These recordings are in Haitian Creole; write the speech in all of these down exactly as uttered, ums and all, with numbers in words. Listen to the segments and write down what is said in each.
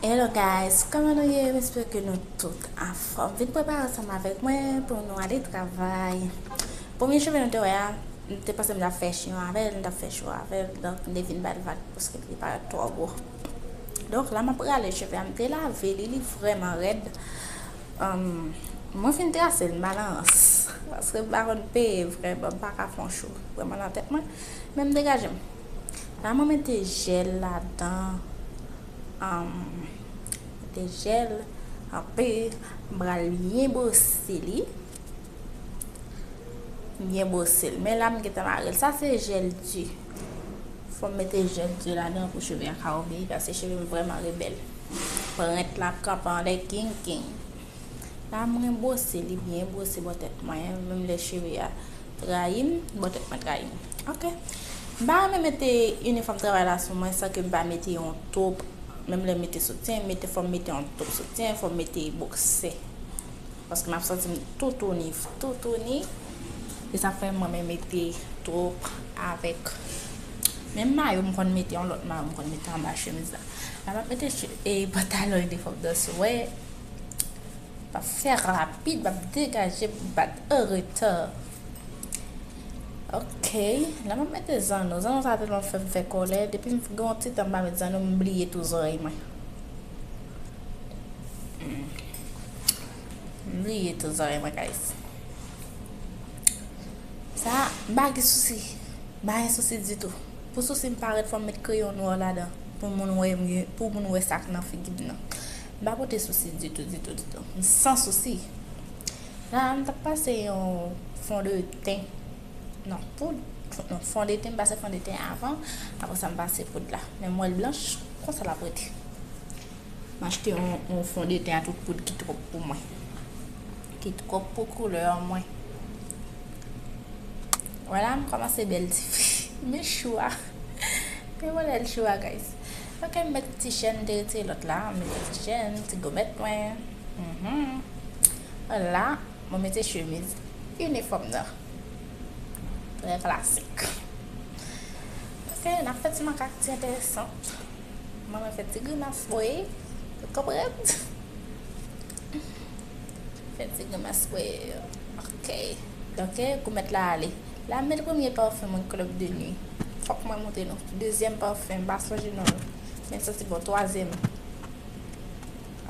Hello guys, kòman nou ye? M espere ke nou tout anfòm. Vin prepare ansanm avèk mwen pou nou ale travay. Premye cheve nou te wè a, m te panse m t ap fè chyon avè l, m t ap fè chyon avè l, donk m te vin ba l vag paske li parèt twò gwo. Donk la m ap rale cheve a, m te lave li, li vrèman rèd. Ahn, mwen fin trase l, m pa nan rans. Paske m pa konn peye vrèman, m pa ka fè yon cho vrèman nan tèt mwen. Men m degaje m. La mwen mete jèl ladan. Ahn, mete jèl, anpe, m pral byen bwose li. Byen bwose l. Men la m gentan mare l. Sa se jèl di. Fò m mete jèl di ladan pou cheve a ka obeye, paske cheve m vrèman rebèl. Prent la ap kanpe anlè king king. La mwen bwose li byen, bwose bò tèt mwen, menm lè cheve a trayi m, bò tèt mwen trayi m. Ok. M pa renmen mete inifòm travay la sou mwen san ke m pa mete yon top. Menm lè m mete soutyen, m mete, fò m mete yon top soutyen, fò m mete bòksè. Paske m ap santi m toutouni, toutouni. E sa fè m renmen mete top avèk. Menm mayo m konn mete, yon lòt mayo m konn mete anba chemiz la. La m ap mete che-, e pantalon inifòm nan sou mwen. M ap fè rapid, m ap degaje pou m pa t an reta. Ok, la m ap mete zanno. Zanno sa tèlman fè m fè kòlè. Depi m gen yon ti tan m pa met zanno, m bliye tou zòrèy mwen. Mm. M bliye tou zòrèy mwen, guys. Sa, m pa gen sousi. M pa gen sousi ditou. Pou sousi m parèt, fò m met kreyon nwa ladan. Pou moun wè m, pou moun wè sa k nan figi m nan. M pa pote sousi ditou, ditou, ditou. M san sousi. La, m t ap pase yon fondeten. Non, poud. Non, fondeten, m pase fondeten avan. Apre sa, m pase poud la. Men m wè l blanch, konsa l ap rete. M achte yon, yon fondeten a tout poud ki twòp pou mwen. Ki twòp pou koulè mwen. Vwala, m kòmanse bèl tifi. Men chou a. Men modèl chou a, guys. Ok, m met ti chèn, m te retire lòt la. M met ti chèn, ti gomèt mwen. Mhm. Vwala, mwen mete chemiz inifòm nan. Trè klasik. Ok, n ap fè ti makak ti enteresan. Mwen, mwen fè ti grimas pou li. Ou konprann? Fè ti grimas pou li. Ok. Ok, gomèt la ale. La, m met premye pafen mwen, Club de Nuit. Fòk mwen montre nou. Dezyèm pafen, m pa sonje non l. Men santi bon, twazyèm.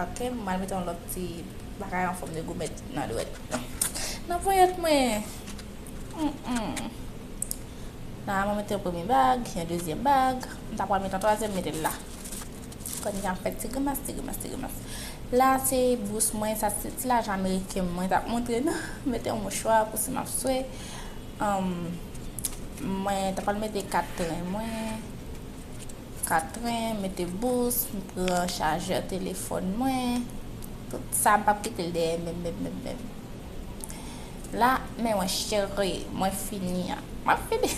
Ok, m al mete yon lòt ti bagay an fòm de gomèt nan dwèt. Nan ponyèt mwen. Mm, mm. La, mwen mete yon premye bag, yon dezyèm bag. M ta pral mete yon twazyèm, mete l la. Kounye a m fè ti grimas, ti grimas, ti grimas. La, se bous mwen, sa se ti lajan ameriken mwen t ap montre nou. Mete yon mouchwa pou si m ap swe. Anm, mwen ta pral mete kat tren mwen. Katren, mete bous, m pran chajè telefòn mwen. Tout sa, m p ap kite l dèyè menm, menm, menm, menm. La, men mwen cheri, mwen fini an. Mwen fini.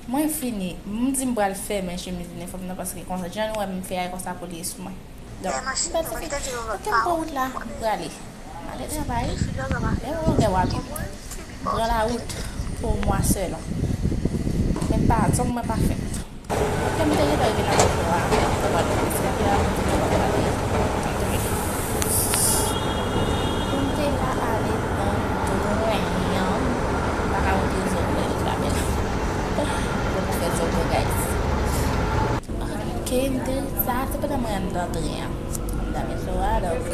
Mwen fini. M di m pral fèmen chemiz inifòm nan paske konsa, jan nou wè m fè a, konsa pou l ye sou mwen. Donk, m pral fè fini. Ok, m pran wout la, m prale. M ale travay. Lè yon longè w ap pran lawout pou yon mwa sèl. Men pa, zòn mwen pa fèt. Kè m te gentan rive nan metro a, mwen te pral pran Skype a, mwen te gentan pral ale nan domèn. Pou m te la ale nan tren an, m pa ka montre zòn mwen, li trapè la. Pou m fè zòn mwen, guys. Ok, m te, sa, se pandan mwen anndan tren an. Anndan metro a, donk,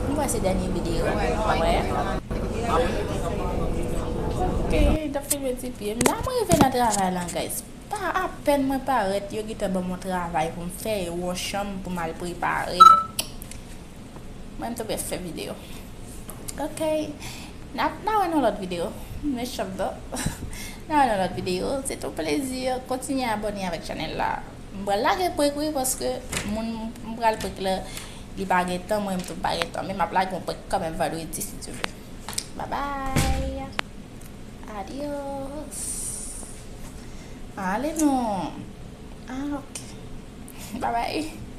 m kwè se dènye videyo, wè. Ok, m t ap filme ti pye m. La, mwen rive nan travay lan, guys. Pa apèn mwen parèt, yo gentan ban m yon travay pou m fè, yon chanm pou m al prepare. Mwen, m tou bèf fè videyo. Ok. N a, n a wè nan lòt videyo. Mechan non. N a wè nan lòt videyo. Se ton plezi. Kontinye abòne avèk chanèl la. M pral lage prank wi, paske moun m pral prank la, li pa gen tan, mwen menm tou m pa gen tan. Men m ap lage yon prank kanmenm vandredi, si Dye vle. Bye bye. Adios. Ale non. Ah, ok. Bye bye.